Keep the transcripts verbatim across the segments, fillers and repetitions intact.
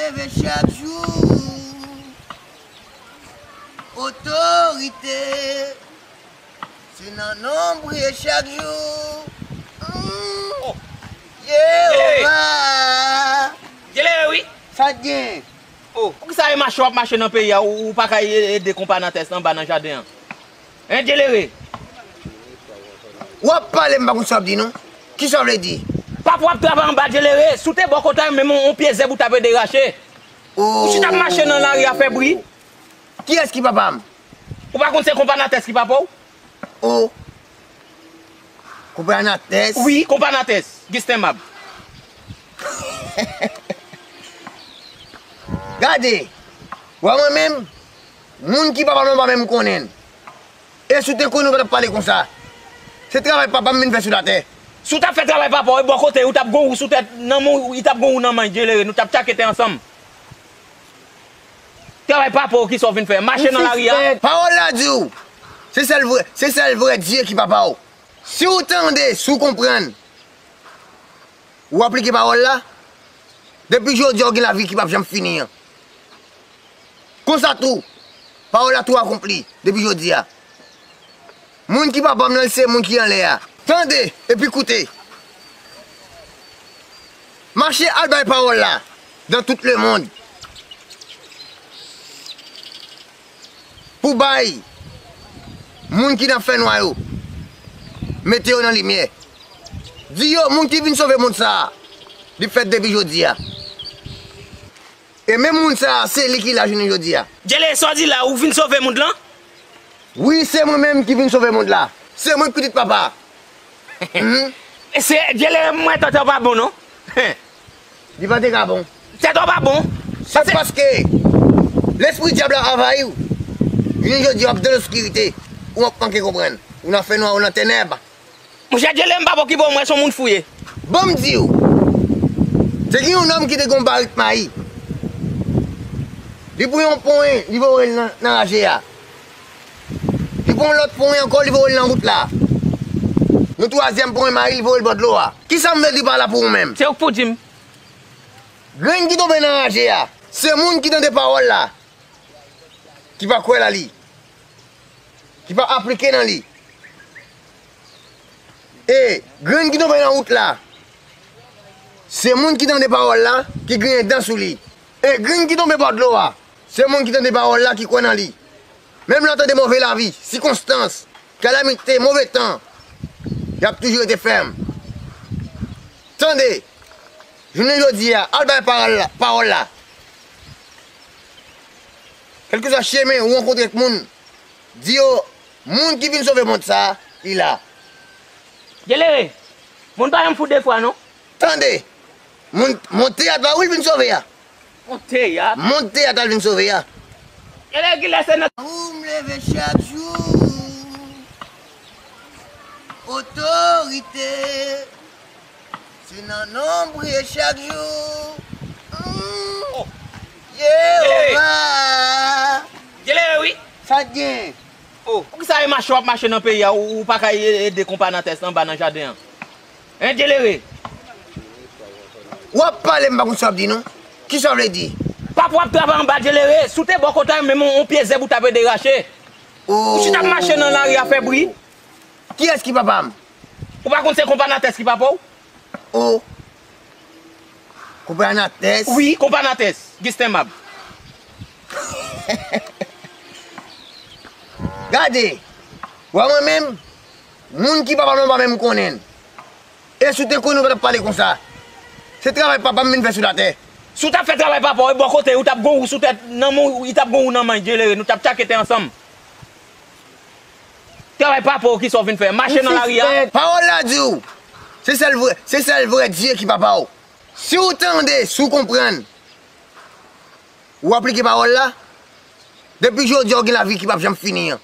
Leve chak jou, otorite, se nan nonm priye chak jou. Mm. Oh. Jewova. Dyelere, wi. Sa k gen? Oh, poukisa e mache w ap mache nan peyi a, ou, ou pa ka e-, ede konpa Natès anba nan jaden an? Hein, Dyelere? W ap pale, m pa konn sa w ap di, non. Kisa w vle di? Papa w ap travay anba, Dyelere. Si w te bò kote a, menm yon, yon pye zèb ou t ap ede rache. Oh. Ou chita ap mache nan lari a fè bri. Kiyès ki papa m? Ou pa konn se konpa Natès ki papa w? Oh. Konpa Natès? Wi, konpa Natès. Gisten Mab. Gade, wè mwen menm, moun ki papa m nan pa menm konnen l. E si w te konnen, ou pa t ap pale konsa. Se travay papa m vin fè sou latè. Si w t ap fè travay papa w, e bò kote, ou t ap gon wou sou tèt, nan men w, li t ap gon wou nan men, Dyelere, nou t ap tchake tè ansanm. Travay papa w, kisa w vin fè? Mache nan lari a? Pawòl la di w, se sèl vrè, se sèl vrè Dye ki papa w. Si w tande, si w konprann, ou aplike pawòl la, depi jodi a, w gen lavi ki p ap janm fini an. Konsa tou, pawòl la tou akonpli depi jodi a. Moun ki papa m nan, se moun ki anlè a. Tande epi koute. Mache al bay pawòl la dans tout le monde. Pou bay moun ki nan fènwa yo, mete yo nan limyè. Di yo, moun ki vin sove mond sa a, li fèt depi jodi a. E menm moun sa a, se li ki la jounen jodi a. Dyelere, sa w di la, ou vin sove mond lan? Wi, se mwen menm ki vin sove mond la. Se mwen ki pitit papa. Mhm. Se Dyelere, mwen tèt ou pa bon, non. Li pa te ka bon. Tèt ou pa bon. Se paske lespri dyab la anvayi w. Jounen jodi a, w ap dan loskirite. Ou ap manke konprann. Ou nan fènwa, ou nan tenèb. Monchè, Dyelere, m p ap okipe w, mwen se yon moun fou ye. Ban m di w, te gen yon nonm ki te gen yon barik mayi. Li pran yon ponyen, li voye l nan, nan raje a. Li pran yon lòt ponyen ankò, li voye l nan wout la. Yon twazyèm ponyen mayi, li voye l bò dlo a. Kisa m vle di pa la pou ou menm? Se ou k pou di m. Grenn ki tonbe nan raje a, se moun ki tande pawòl la, ki pa kwè nan li, ki pa aplike nan li. E grenn ki tonbe nan wout la, se moun ki tande pawòl la, ki griyen dan sou li. E grenn ki tonbe bò dlo a, se moun ki tande pawòl la, ki kwè nan li. Menm lè w tande move lavi, sikonstans, kalamite, move tan, y ap toujou rete fèm. Tande, jounen jodi a, al bay pawòl la, pawòl la. Kèlkeswa chemen ou rankontre ak moun, di yo, moun ki vin sove mond sa a, li la. Dyelere, moun pa janm fou de fwa, non. Tande, moun, mond teyat la, wi, l vin sove a. Mond teyat? Mond teyat la, l vin sove a. Dyelere, kilè se nan... Ou m leve chak jou, otorite. Se nan non m priye chak jou. Mm. Oh. Jewova. Dyelere, wi. Sa k gen? Oh, poukisa e mache w ap mache nan peyi a, ou, ou pa ka e-, ede konpa Natès anba nan jaden an? Hein, Dyelere? W ap pale, m pa konn sa w ap di, non. Kisa w vle di? Papa w ap travay anba, Dyelere. Si w te bò kote a, menm yon, yon pye zèb ou t ap ede rache. Oh. Ou chita ap mache nan lari a fè bri. Kiyès ki papa m? Ou pa konn se konpa Natès ki papa w? Oh. Konpa Natès? Wi, konpa Natès. Gisten Mab. Gade, wè mwen menm, moun ki papa m nan pa menm konnen l. E si w te konnen, ou pa t ap pale konsa. Se travay papa m vin fè sou latè. Si w t ap fè travay papa w, e bò kote, ou t ap gon wou sou tèt, nan men w, li t ap gon wou nan men, Dyelere, nou t ap tchake tè ansanm. Travay papa w, kisa w vin fè? Mache nan lari a? Pawòl la di w, se sèl vrè, se sèl vrè Dye ki papa w. Si w tande, si w konprann, ou aplike pawòl la, depi jodi a, ou gen lavi ki p ap janm fini an.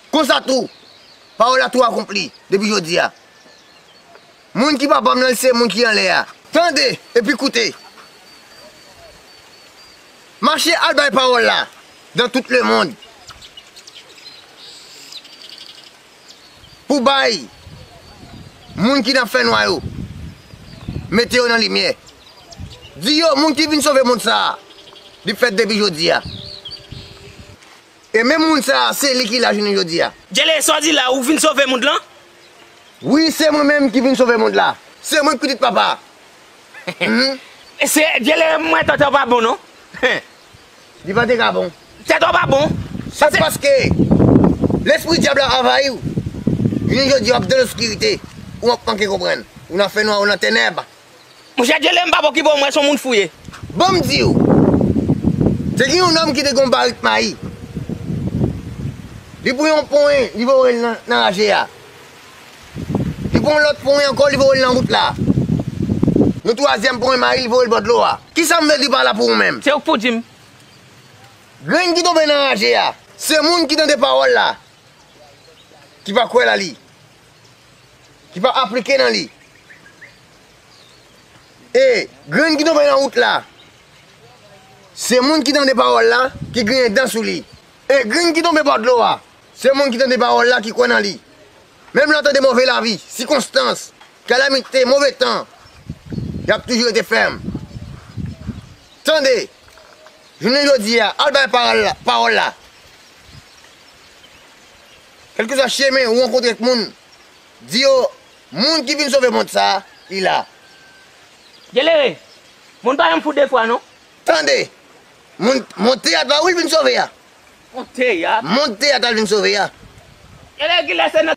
Konsa tou, pawòl la tou akonpli depi jodi a. Moun ki papa m nan, se moun ki anlè a. Tande epi koute. Mache al bay pawòl la dans tout le monde. Pou bay moun ki nan fènwa yo, mete yo nan limyè. Di yo, moun ki vin sove mond sa a, li fèt depi jodi a. E menm moun sa a, se li ki la jounen jodi a. Djele, sa w di la, ou vin sove mond lan? Wi, se mwen menm ki vin sove mond la. Se mwen ki pitit papa. Mhm. Se Djele, mwen tèt ou pa bon, non? Li pa te ka bon. Tèt ou pa bon. Se paske lespri dyab la anvayi w. Jounen jodi a, w ap dan loskirite. Ou ap manke konprann. Ou nan fènwa, ou nan tenèb. Monchè Djele, m pa okipe w, mwen se yon moun fou ye. Ban m di w. Te gen yon nonm ki te gen yon barik mayi. Li pran yon ponyen, li voye l nan, nan raje a. Li pran yon lòt ponyen ankò, li voye l nan wout la. Yon twazyèm ponyen mayi, li voye l bò dlo a. Kisa m vle di pa la pou ou menm? Se ou k pou di m. Grenn ki tonbe nan raje a, se moun ki tande pawòl la, ki pa kwè nan li, ki pa aplike nan li. E grenn ki tonbe nan wout la, se moun ki tande pawòl la, ki griyen dan sou li. E grenn ki tonbe bò dlo a, se moun ki tande pawòl la, ki kwè nan li. Menm lè w tande move lavi, sikonstans, kalamite, move tan, y ap toujou rete fèm. Tande, jounen jodi a, al bay pawòl la, pawòl la. Kèlkeswa chemen ou rankontre ak moun, di yo, moun ki vin sove mond sa a, li la. Djelere, moun pa janm fou de fwa, non. Tande, moun, mond teyat la, wi, l vin sove a. Mond teyat? Mond teyat la, l vin sove a. Djelere, kilè se nan